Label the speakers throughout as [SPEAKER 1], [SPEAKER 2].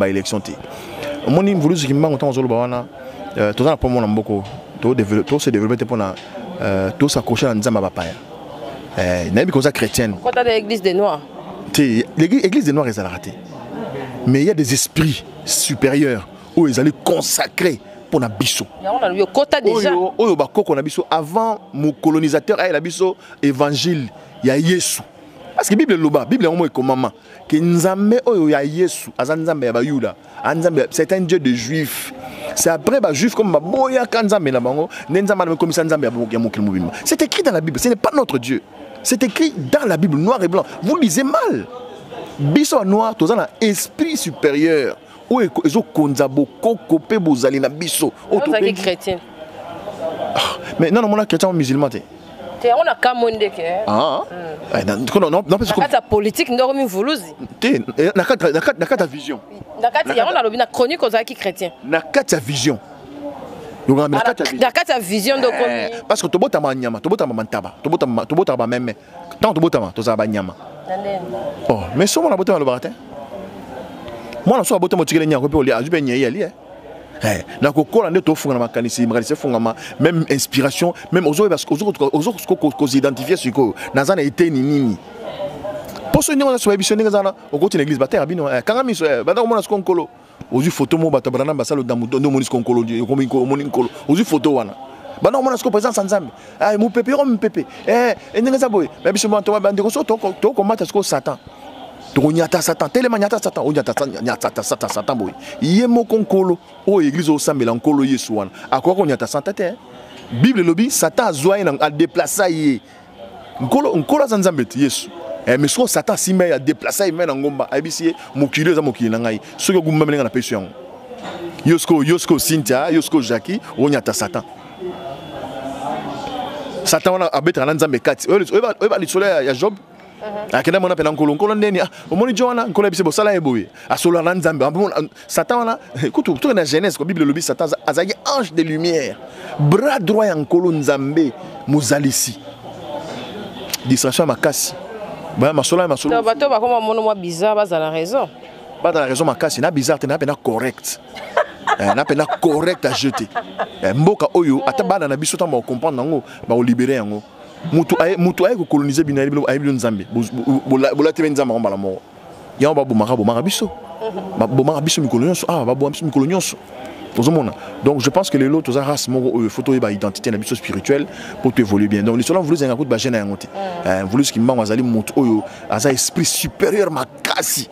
[SPEAKER 1] Makambo ya élection te. Omoni Mvuluzi Kimbangu, ntango ozoloba wana, toza na mpo mona mboko tose développer te mpona tos'accrocher na Nzambe ya bapaya. Nayebi koza chrétienne.
[SPEAKER 2] Kota na église des Noirs.
[SPEAKER 1] Te, l'église des Noirs ezalaka te, mais il y a des esprits supérieurs oyo ezali consacré mpona biso.
[SPEAKER 2] Yango nalobi, okota déjà.
[SPEAKER 1] Oyo bakoko na biso avant mocolonisateur ayela biso évangile ya Yesu, parce que Bible eloba, Bible yango mo ekomama ke Nzambe oyo ya Yesu aza Nzambe ya Bayuda, Nzambe, c'est un Dieu de Juif. C'est après Bajuif, comme baboyaka Nzambe na bango, nde Nzambe amekomisa Nzambe ya mokili mobimba. C'est écrit dans la Bible, ce n'est pas notre Dieu. C'est écrit dans la Bible, noir et blanc. Vous lisez mal. Biso ya noir, toza na esprit supérieur oyo ezokonza bokoko mpe bozali na biso.
[SPEAKER 2] Oyo ozalaki chrétien.
[SPEAKER 1] Mais non, mona chrétien ou musulman te.
[SPEAKER 2] Te, yango na kamwe ndeke.
[SPEAKER 1] Ah.
[SPEAKER 2] Na kati ya politique nde okomi mvuluzi.
[SPEAKER 1] Te, na kati ya vision.
[SPEAKER 2] Na kati yango, nalobi na chronique, ozalaki chrétien.
[SPEAKER 1] Na kati ya vision.
[SPEAKER 2] Na kati ya vision nde okomi.
[SPEAKER 1] Parce que tobotama nyama, tobotama mantaba, tobotama bameme. Ntango tobotama, tozala banyama. Oh, mais so mwana botama, alobaka te. Mwana so abotama, otikele nyako mpe olia, azwi mpe nyei, ali. Na kokola nde tofungana makanisi, makanisi efungama, même inspiration, même ozoyeba, koz'identifier sikoyo naza na eteni nini. Mpo so ndenge oza, so biso ndenge eza wana, okoti na église, bateyaka bino, kanga miso, banda komona siko Nkolo. Ozwi foto mo bato balanda basala nde omoni siko Nkolo, omoni Nkolo, ozwi foto wana, banda komona siko présence ya Nzambe, mopepe yoko mopepe ndenge eza boye. Me biso bandeko, so tokomata sikoyo Satan, tokonyata Satan, telema, nyata Satan, onyata Satan, Satan boye ye moko. Nkolo oyo église osambela, Nkolo Yesu wana, akoka konyata Satan te. Bible elobi Satan azwa ye, adéplacer ye. Nkolo, Nkolo aza Nzambe te, Yesu. Mais sikoyo Satan asimba ye, adéplacer ye me na ngomba, ayebisi ye: mokili oyo eza mokili na ngai, soki ogumbameli ngai, napesi yango. Yo sikoyo, yo sikoyo Cynthia, yo sikoyo Jackie, onyata Satan. Satan wana abetaka na Nzambe kati. Oyeba lisolo ya Job, akenda mona mpe na Nkolo. Nkolo ndeni omoni jo wana, Nkolo ayebisi bosala ye boye, asolola na Nzambe. Satan wana kutu, toke na Genèse ko, Bible elobi Satan azalaki ange de lumière, bras droit ya Nkolo Nzambe mozalisi. Distraction ya makasi, baya masolo ya masolo.
[SPEAKER 2] Bato bakoma mono mwa bizarre, bazala raison.
[SPEAKER 1] Bazala raison makasi na bizarre te, na mpe na correct, na mpe na correct à jeter. Mboka oyo, ata bana na biso, ntango bakocomprendre yango, bakolibérer yango. Mutu aye kocoloniser bino, ayebi bino Nzambe, bolati mpe Nzambe yango mbala moko. Yango babomaka, bomaka biso, babomaka biso mikolo nyonso awa, baboma biso mikolo nyonso, ozomona. Donc je pense que lelo toza race moko oyo faut toyeba identité na biso spirituelle pour toévoluer bien. Donc lisolo Mvuluzi ezalaka kutu bagene yango te. Mvuluzi Kimbangu azali motu oyo aza esprit supérieur makasi,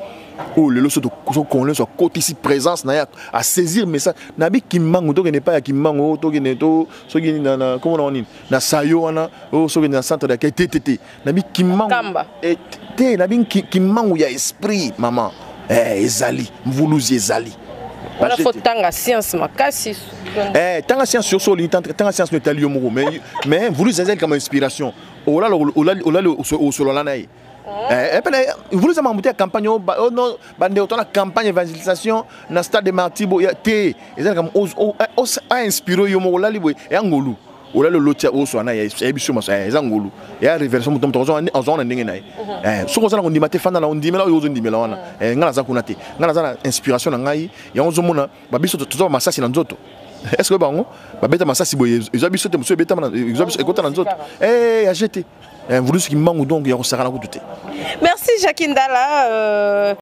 [SPEAKER 1] oyo lelo so congolais so akotisi présence na ye, asaisir message na bi Kimbangu. Tokende epai ya Kimbangu, tokende to soki komona nini na sayo wana, oyo soki na centre d'accueil te, te, te, na bi Kimbangu te, na bi Kimbangu ya esprit mama. Ezali Mvuluzi, ezali.
[SPEAKER 2] Wana faut tanga science makasi.
[SPEAKER 1] Tanga science sur so olingi, tanga science no etali yo moko. Mais Mvuluzi ezali kama inspiration, olali, olali, osolola na ye. Pene Mvuluzi makambo te ya campagne. No bandeko, to na campagne évangélisation na stade de Martyr boye te. Ezali kama ainspirer yo moko, olali boye, eya ngolu, olali, oloti, oswa na ye, ayebi so maso, eza ngolu, eya révélation. Moto moto azwanga na ndenge na ye. Soki oza na kondima te, fanda na ondimela oyo ozondimela wana. Ngai naza kuna te, ngai naza na inspiration na ngai. Yango ozomona babiso toza bamasasi na nzoto. Est ce que bango babeta masasi boye, ezwa biso te, mosusu ebetama, ekota na nzoto ya jete. Mvuluzi Kimbangu, donc ya kosakana kutu te.
[SPEAKER 2] Merci, Jacques Ndala.